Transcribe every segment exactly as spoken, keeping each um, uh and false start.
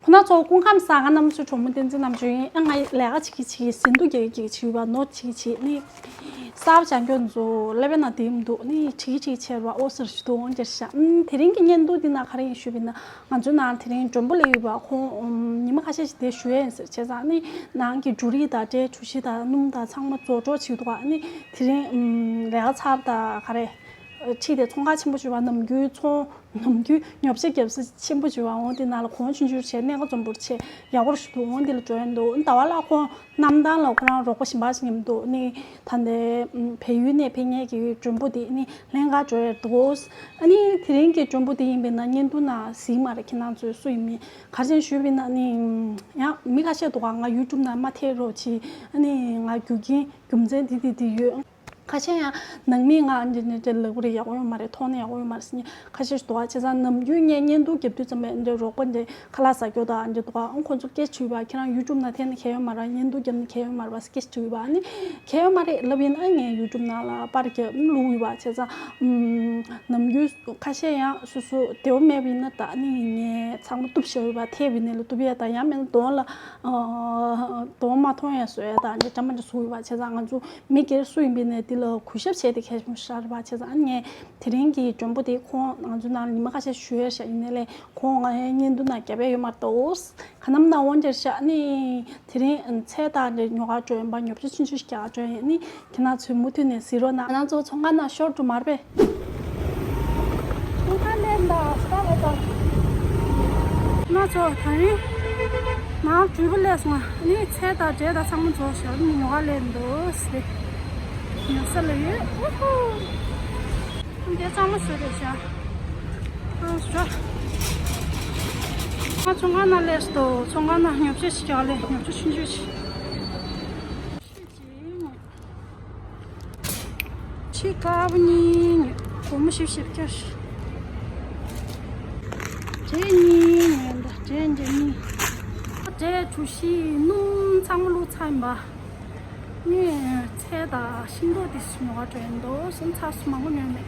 ཁྱེད་རང་ཚོ་སྐུ་ཁམས་བཟང་། ང་རྣམ་ཚོའི་གྲོགས་མོ་བསྟན་འཛིན་རྣམ་དཔྱོད་ཡིན། ཨ། ང་ལས་ཀ་བྱེད་ཀྱི་བྱེད་ཀྱི་ཟིན་ཐོ་རྒྱག་གི་རྒྱག་གི་བྱེད་པ་ནོར་བྱེད་ཀྱི་བྱེད་ནི། གསར་པ་སྦྱང་རྒྱུ་ཚོ་ལེ་བེ་ན་དེ་མི་འདུག་ནི་བྱེད་ཀྱི་བྱེད་ཀྱི་བྱེད་པ། ཨོ་ཟེར་ཞུ་དུ་འོང་ཅེར་ཤག་ཨུམ། དེ་རིང་གི་བརྙན་ཐུང་འདི་ནང་ག་རེ་ཡིན་ཞུས་པ་ཡིན་ན། ང་ཚོའི་ནང་དེ་རིང་མགྲོན་པོ་སླེབས་ཡོད་པ། ཁོང་ཨུམ། ཉི་མ་ཁ་ཤས་ཤིག་དེ་བཞུགས་ཡས་ཡིན་ཟེར། བྱས་ཙང་ནི་ནང་གི་འབྲུ་རིགས་དང་འབྲས། གྲོ་ཞིབ་དང་སྣུམ་དང་ཚང་མ་བཙོང་འཇོག་བྱེད་འདུག་ཨ་ནི་དེ་རིང་ཨུམ། ལས་ཀ་ཚར་དང་ག་རེ། ཁྲིད་དེ་ཚོང་ཁང་ཆེན་པོ་ཞིག་ཡོད་པ། ནམ་རྒྱུན་ཚོང་ནམ་རྒྱུན་ཉོ་ཆ་རྒྱབ་ས་ཆེན་པོ་ཞིག་ཡོད་པ། འོང་དེ་ནང་ལ་གོང་ཆུང་ཆུང་བྱས། གནས་ཀ་འཛོམས་པོ་བྱས། ཡག་པོ་ཞིག་འདུག་འོང་དེ་ལ་འགྲོ་ཡས་འདུག་ཟླ་བ་ལ་ཁོང་གནམ་ཐང་ལ་ཁོ་རང་རོགས་པ་གཞན་པ་ཞིག་མཉམ་དུ་ནི་ད་ལྟའི་བལ་ཡུལ་ནས་ཕེབས་མཁན་གྱི་མགྲོན་པོ་དེ་ནི་ལེན་ག་འགྲོ་ཡས་འདུག་ཨ་ནི་དེ་རིང་གི་མགྲོན་པོ་དེ་ཡིན་པས་ན་བརྙན་ཐུང་ནང་གཟིགས་མ་རེད། ཁྱེད་རང་ཚོས་སུ་ཡིན་མིན། ག་རེ་བྱས་ནས་ཞུས་པ་ཡིན་ན་ནི་ཡང་མི་ཁ་ཤས་འདུག་ག་ང་ཡུ་ཊུབ་ནང་མ་ཐེབས་རོགས་གྱིས། ཨ་ནི་ང་རྒྱུག་གིན་རྒྱུ་མཚན་དེ་དེ་དེ་ཡོད། ཁ་ཤས་ཡང་ནང་མིས་ང་འདི་འདྲ་འདྲ་ལབ་ཀྱི་རེད། ཡག་པོ་ཡོད་མ་རེད། མཐོང་ན་ཡག་པོ་ཡོད་མ་རེད་ཟེར་མཁན་ཁ་ཤས་ཤིག་འདུག་ག་བྱས་ཙང་ནམ་རྒྱུན་ངས་བརྙན་ཐུང་རྒྱབ་དུས་ཙམ་པ་འདི་རོགས་པ་འདི་ཁ་ལག་ཟ་རྒྱུ་དང་འདི་འདུག་ག་ཨང་། ཁོང་ཚོ་སྐད་ཆ་དྲིས་པ། ཁྱེད་རང་ཡུ་ཊུབ་ནང་ཐེབས་ན་གལ་ཡོད་མ་རེད། བརྙན་ཐུང་རྒྱབ་ན་གལ་ཡོད་མ་རེད་པ་སྐད་ཆ་དྲིས་པ། ཨ་ནི་གལ་ཡོད་མ་རེད་ལབ་ཡིན་ན། ངས་ཡུ་ཊུབ་ནང་ལ་པར་རྒྱབ་བླུགས་ཡོད་པ། བྱས་ཙང་ནམ་རྒྱུན་ཁ་ཤས་ཡང་སོ་སོ་བདེ་པོ་མེད་པ་ཡིན་ན་ད་ནི་ངས་ཚང་མ་གཏུབ་བཞག་ཡོད་པ། ཐེབས་པ་ཡིན་ན་ལ་གཏུབ་ཡས་དང་། ཡང་མིན་ན་གདོང་ལ་གདོང་མ་མཐོང་ཡས་བཟོ་ཡས་དང་འདི་འདྲ་མི་འདྲ་བཟོ་ཡོད་པ། བྱས་ཙང་ང་ཚོ་མི་སྒེར་སུ་ཡིན་པ་ཡིན་ན་འདི་ལ་གུས་ཞབས་བྱས་ཏེ་གལ་ཆེན་པོ་ཞིག་རེད་པ། བྱས་ཙང་ཨ་ནི་ངས་དེ་རིང་གི་མགྲོན་པོ་དེ་ཁོང་ང་ཚོའི་ནང་ལ་ཉི་མ་ཁ་ཤས་བཞུགས་ཡས་ཤག་ཡིན་ནའི་ལས་ཁོང་ང་བརྙན་ཐུང་ནང་རྒྱབ་ཡས་ཡོད་མ་རེད་དོ། ག་ནམ་ན་འོང་ཅེར་ཤག་ནི། དེ་རིང་ཚལ་དང་འདྲ་ཉོ་ག་འགྲོ་ཡིན་པ། ཉོ་ཆ་ཆུང་ཆུང་ཞིག་རྒྱག་འགྲོ་ཡིན་ནི། ཁྱེད་རང་ཚོས་མུ་མཐུད་ནས་གཟིགས་རོགས་གནང་། ང་རང་ཚོ་ཚོང་ཁང་ནང་ཤོར་འགྲོ་མ་རེད་པས། ཚོང་ཁང་ལས་འདའ་ས་ལ་ད། ང་ཚོ་ད་རིང་ནང་གྲུ་པ་ལས་སོང་ནི། ཚལ་དང་འབྲས་དང་ཚང་མ་རྫོགས་ཤག་ནི་ཉོ་ག་ལས་འདུག་ཟེར། ཉོ་ས་ལ་ཡོད། ཨུ་ཧུ། འདི་གཙང་མ་བཟོས་རེད་ཤག་ཨ་ཞོ། ང་ཚོང་ཁང་ནང་སླེབས་སོང་། ཚོང་ཁང་ནང་ཉོ་ཆ་ཞིག་རྒྱག་ལས། ཉོ་ཆ་ཆུང་ཆུང་ཞིག་ཕྱེད་དཀར་པོ་གཉིས་ཉོས། སྒོར་མོ་བཞི་བཅུ་ཞིག་འབྲས་གཉིས་ཉོས་འདུག་འབྲས་འདི་གཉིས། འབྲས་གྲོ་ཞིབ་སྣུམ་ཚང་མ་བླུགས་ཚར་ཡིན་པ། ངས་ཚལ་དང་ཤིང་ཏོག་དེ་ཚོ་ཉོ་ག་འགྲོ་ཡིན་འདུག་སོང་ཚར་སོང་། མང་པོ་ཉོས་མེད།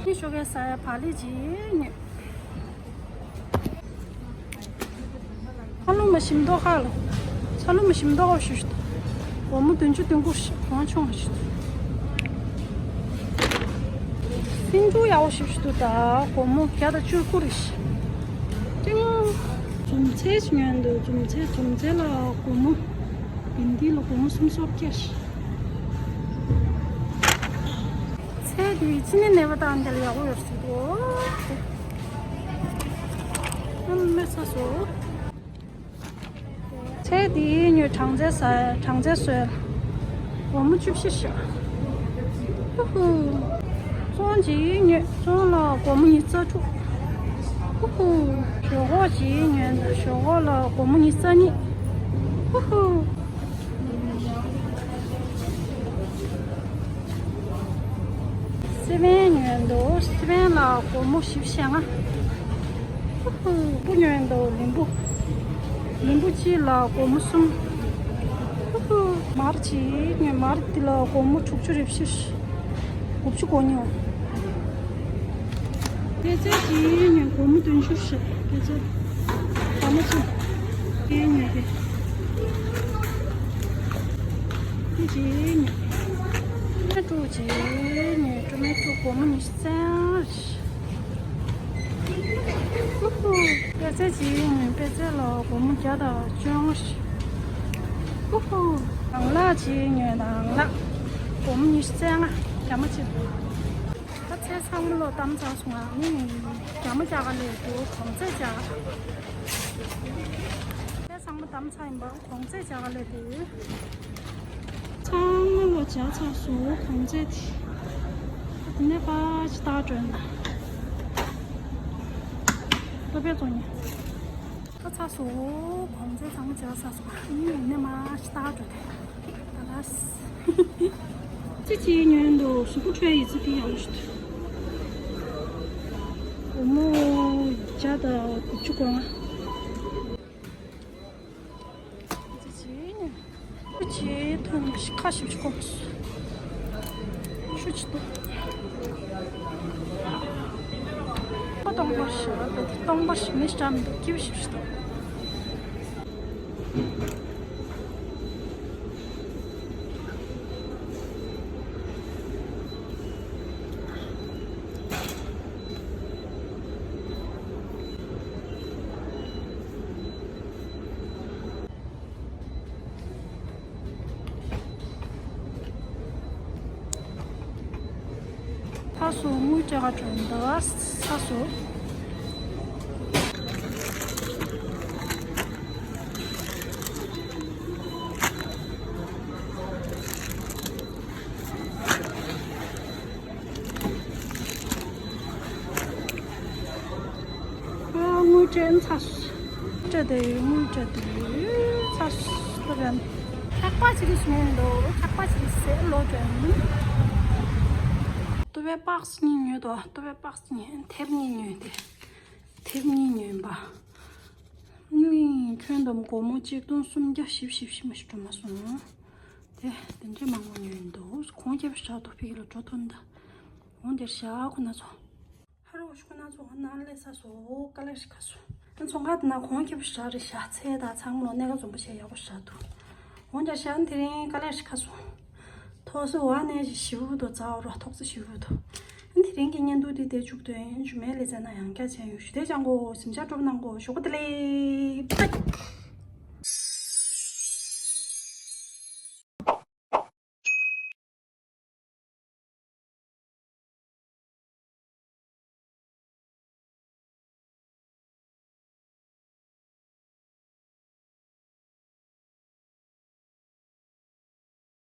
ངས་ཞོགས་ཀས་ཟ་ཡ་བག་ལེབ་ཅིག་ཉོས། ཚ་ལུ་མ་ཞིམ་མདོག་ཁ་ལ། ཚ་ལུ་མ་ཞིམ་མདོག་ཁ་ཞུ་ཞུ་འདུག་སྒོར་མོ་བདུན་ཅུ་དོན་དགུ་རེད། གོང་ཆུང་ཞིག་འདུག་སེན་ཅུ་ཡག་པོ་ཞིག་འདུག་ད་སྒོར་མོ་བརྒྱ་དང་བཅུ་དགུ་རེད། ཏིང་། འཛུམ་ཚལ་ཞིག་ཉོས་འདུག་འཛུམ་ཚལ། འཛུམ་ཚལ་ལ་སྒོར་མོ། བིན་ཌི་ལ་སྒོར་མོ་སུམ་སོ་བརྒྱད། ཚལ་འདི་ཅི་ནས་ནས་པ་དང་འདི་ལ་ཡག་པོ་ཡོད་ཟེར་འདུག་ཨ་མ་མེད་ས་སོ། ཚལ་འདི་ཉོས། སྦྲང་རྩི་ཟ། སྦྲང་རྩི་བཟོས། སྒོར་མོ་བཅུ་བཞི་ཞག་ཧུ་ཧུ། བཙོང་ཅིག་ཉོས། བཙོང་ལ་སྒོར་མོ་ཉི་ཤུ་རྩ་དྲུག་ཧུ་ཧུ། ཞོག་ཁོག་ཅིག་ཉོས། ཞོག་ཁོག་ལ་སྒོར་མོ་ཉི་ཤུ་རྩ་གཉིས་ཧུ་ཧུ། སི་པན་ཉོས་འདུག་སི་པན་ལ་སྒོར་མོ་བཞི་བཅུ་ཞེ་ལྔ། ཧུ་ཧུ། ལིམ་བུ་ཉོས་འདུག་ལིམ་བུ། ལིམ་བུ་གཅིག་ལ་སྒོར་མོ་གསུམ། ཧུ་ཧུ། མར་གཅིག་ཉོས། མར་འདི་ལ་སྒོར་མོ་དྲུག་ཅུ་རེ་བཞི། དགུ་བཅུ་གོ་གཉིས། སྐྱ་ཙེ་གཅིག་ཉོས། སྒོར་མོ་བདུན་ཅུ་ཞེ། སྐྱ་ཙེ། ད་མ་ཚུ། སྐྱེ་ཉོས་ཏེ། ཁྱི་གཅིག་ཉོས། ཀྲོ་མེ་ཊོ་གཅིག་ཉོས། ཀྲོ་མེ་ཊོ་སྒོར་མོ་ཉི་ཤུ་རྩ་ལྔ་ཞེ། ཧུ་ཧུ། པད་ཚལ་གཅིག་ཉོས། པད་ཚལ་ལ་སྒོར་མོ་བརྒྱ་དང་བཅོ་ལྔ་ཞེ། ཧུ་ཧུ། ཨང་ལགས་གཅིག་ཉོས། ཨང་ལགས་སྒོར་མོ་ཉི་ཤུ་རྩ་ལྔ། རྒྱ་མ་གཅིག་ད་ཚལ་ཚང་མ་ལོ་གཏམ་ཚར་སོང་ང་། ནི་རྒྱ་མ་རྒྱག་ག་ལས་འདུག་གོང་ཚད་རྒྱག་ཚལ་ཚང་མ་གཏམ་ཚར་ཡིན་པ། གོང་ཚད་རྒྱག་ག་ལས་འདུག་ཚང་མ་ལོ་རྒྱག་ཚར་སོང་། གོང་ཚད་དེ་ནས་ཕར་ཅིག་བཏགས་འགྲོ་ན། ལྟོ་ཕད་བཙོང་ཉེ། ད་ཚར་སོང་། གོང་ཚད་ཚང་མ་རྒྱག་ཚར་སོང་། ཨ་ནི་ཡིན་ནས་མར་ཅིག་བཏགས་འགྲོ་དེ། ད་ལ། ཙི་ཙི་ཉོས་འདུག་གཟུགས་པོ་འཕྲོད་ཡིན་ཙི་ཙི་ཡག་པོ་ཞིག་འདུག་སྒོར་མོ་བརྒྱ་དང་དགུ་བཅུ་གོ་ལྔ། ཙི་ཙི་ཉོས། ཁུ་ཅི་ཐུང་ནི་ཁ་ཞིབ་ཅིག་གོམས། ཤུ་ཅི་འདུག་ཁོ་སྟོང་པར་ཞེས་པ་དེ་སྟོང་པར་ཞིག་མི་ཤ་མི་འདུག་སྐྱིད་པོ་ཞིག་ཞིག་འདུག་ཚ་སོ་དངུལ་སྤྲད་ག་འགྲོ་འདུག་ཚ་སོ། ཨ་དངུལ་སྤྲད་ཚ་སོ། སྤྲད་དེ་དངུལ་སྤྲད་དེ་ཚ་སོ་ལ་བན། ཁག་པ་ཅིག་གིས་ཉོས་འདུག་ཁག་པ་ཅིག་གིས་ཟས་ལོ་དྲན། ཏུ་བའི་པགས་གཉིས་ཉོས་འདུག་ཏུ་བའི་པགས་གཉིས་ཐེབས་གཉིས་ཉོས་ཏེ། ཐེབས་གཉིས་ཉོས་པ། ནི་ཁྱོན་བསྡོམས་སྒོར་མོ་གཅིག་སྟོང་སུམ་བརྒྱ་བཞི་བཅུ་ཞེ་བཞི་མ་ཞིག་འགྲོ་མ་སོང་། དེ་དེ་འདྲའི་མང་པོ་ཉོས་འདུག་གོང་ཁེབས་བཞག་ཏུ་ཕི་གི་ལ་འགྲོ་ཐུབ་ན་ད། འོང་དེར་བཞག་ཁོ་ན་ཚོ། ཧ་རོ་ཤུ་ཁོ་ན་ཚོ་ཧ་ན་ལས་ས་སོ་ཀ་ལེར་ཤི་ཁ་སོ། ཨ་ཚོང་ཁ་དེ་ན་གོང་ཁེབས་བཞག་རེ་བཞག་ཚེ་ད་ཚང་མ་ལོ་གནས་ཀ་འཛོམས་པོ་བྱས་ཡག་པོ་བཞག་འདུག་འོང་དེར་བཞག་དེ་རིང་ཀ་ལེར་ཤི་ཁ་སོ། ཐོག་སོ་བ་ནས་ཞི་བུ་དོ་ཙའོ་རོ་ཐོག་སོ་ཞི་བུ་དོ། དེ་རིང་གི་བརྙན་ཐུང་འདི་དེ་མཇུག་ཏུ་ཡིན་ཞུ་མེད་ལས་ཚེ་ན་ཡང་བསྐྱར་བྱས་ཡོད་ཞུ་དེ་ཅང་གོ་སེམས་ཆགས་སྤྲོ་པོ་གནང་གོ་ཞོགས་པ་དེ་ལས།